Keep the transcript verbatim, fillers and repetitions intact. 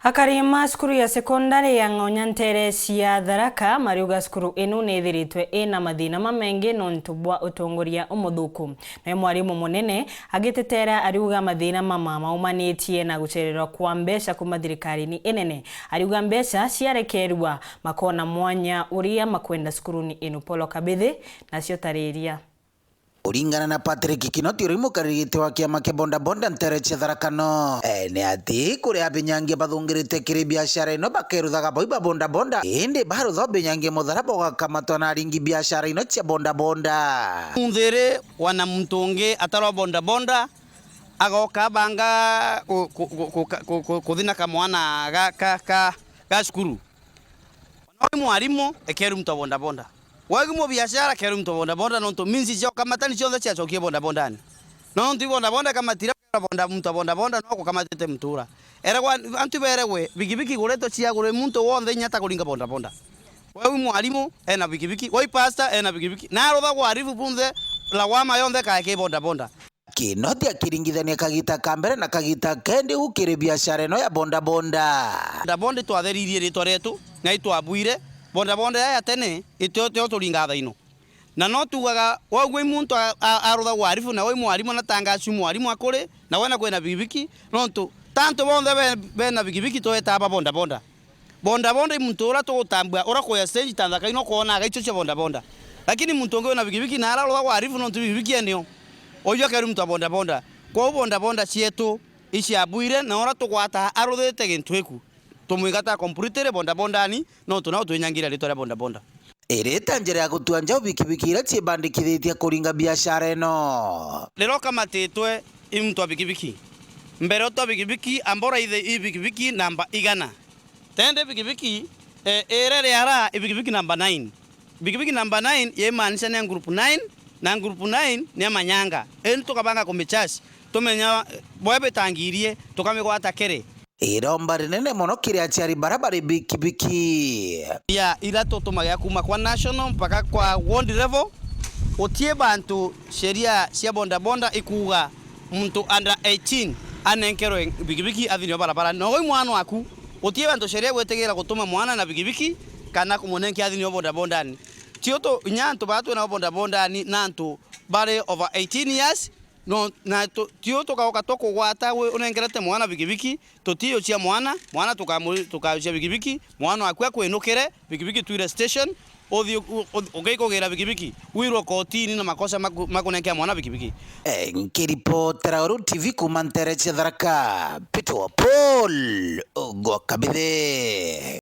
Akari ma cukuru ya sekondari ya Ng'onya nteere cia Tharaka mariuga cukuru ino ni ithiritwe ina mathina mamengi nontu bwa utongoria umuthuku. Nawe mwarimu munene agiteteera ariuga mathina mama maumanitie na gucererwa kwa mbeca kuuma thirikarine inene. Ariuga mbeca ciarekerua makona mwanya uria makwenda cukurune ino. Polo Kabithi nacio tariria. Kuringana na Patrick Kinoti, uria mukariri giti wa kiama kia bodaboda nteere cia Tharaka North, eh, ni ati kuri abinyangia bathungirite kiri biashara ino bakeruthaga bau ba bodaboda, indi barutha ubinyangia mutharaba ugakamatwa na aringi biashara ino cia bodaboda. Munthiri wana muntu ungi atarwa bodaboda, agoka abanga ku-, ku-, kuthi na kamwana ga, ka, ka, ga cukuru. Ona wi mwarimu, ekeru muntu wa bodaboda. Wagi mu biashara, keru muntu wa bodaboda, nontu means cia ukamata ni cionthe ciacokie bodabodani. Nontu i bodaboda ikamatira, ukerwa boda-, muntu wa bodaboda no gukamatite mutura. Eragwa antu beregwe, bikibiki iguritwe ciagurwe muntu wonthe inya ta kuringa bodaboda. Wagi mwarimu, ena bikibiki. Wagi pastor, ena bikibiki. Na aruthagwa arifu bunthe, lawama yonthe ikae ki bodaboda. Kinoti akiringithania kagita ka mbere na kagita kendi u kiri biashara ino ya bodaboda. Bodaboda itwatheririe ritwa rietu na itwabwire. Bodaboda ya, ya tene itio, tio turinga thaa ino. Na no tugaga, wauga i muntu a, a, aruthagwa arifu, na wai mwarimu, na tangacu mwarimu akuri, na wena kwina bikibiki, nontu tantu bonthe be, bena bikibiki twetaa ba bodaboda. Bodaboda i muntu uria tugutambua, uria kuya stage ta nthaka ino kwona agaicho cia bodaboda. Lakini muntu ungi wina bikibiki na araruthagwa arifu nontu bikibiki enio. Uyu akeru muntu wa bodaboda. Kwou bodaboda cietu iciabwire na uria tugwata aruthite gintu iku. Tumwingata completely bodabodani, nontu nao twinyangira ritwa ria bodaboda. Irita njira ya gutua njau bikibiki iria ciibandikithitie kuringa biashara ino. Riria ukamatitwe i muntu wa bikibiki, mbere utwa bikibiki, amba uraithe i bikibiki namba igana. Tende bikibiki, eh, ire riara i bikibiki namba nine. Bikibiki namba nine yaimaanisha ni ya group nine, na group nine ni ya manyanga. Indi tukabanga kumichasi, tumenya, eh, bwe bitangirie, tukamigwata kiri. Iromba rinene mono kiri aciari bara bari bikibiki. Ya, ira tutumagira kuma kwa national mpaka kwa ward level, gutie bantu sheria cia bodaboda ikuuga muntu under eighteen anenkerwe bikibiki athini o barabara. Na ugwe mwana waku, gutie bantu sheria igwitigira gutuma mwana na bikibiki kana kumunenkia athini o bodabodani. Tio tu, inya antu bara twinao bodabodani na antu bari over eighteen years, no, na tu, tio tukauka tukugwata wi unengerete mwana bikibiki, tutiucia mwana, mwana tukamu-, tukaucia bikibiki, mwana waku akwinukire, bikibiki twire station, uthi u-, u-, ugiikugira bikibiki, wirwe kotini na makosa maku-, makunenkea mwana bikibiki. Eh, nkiripotera Uru T V kuuma ntere cia Tharaka, Peter wa Paul, gwa Kabithi.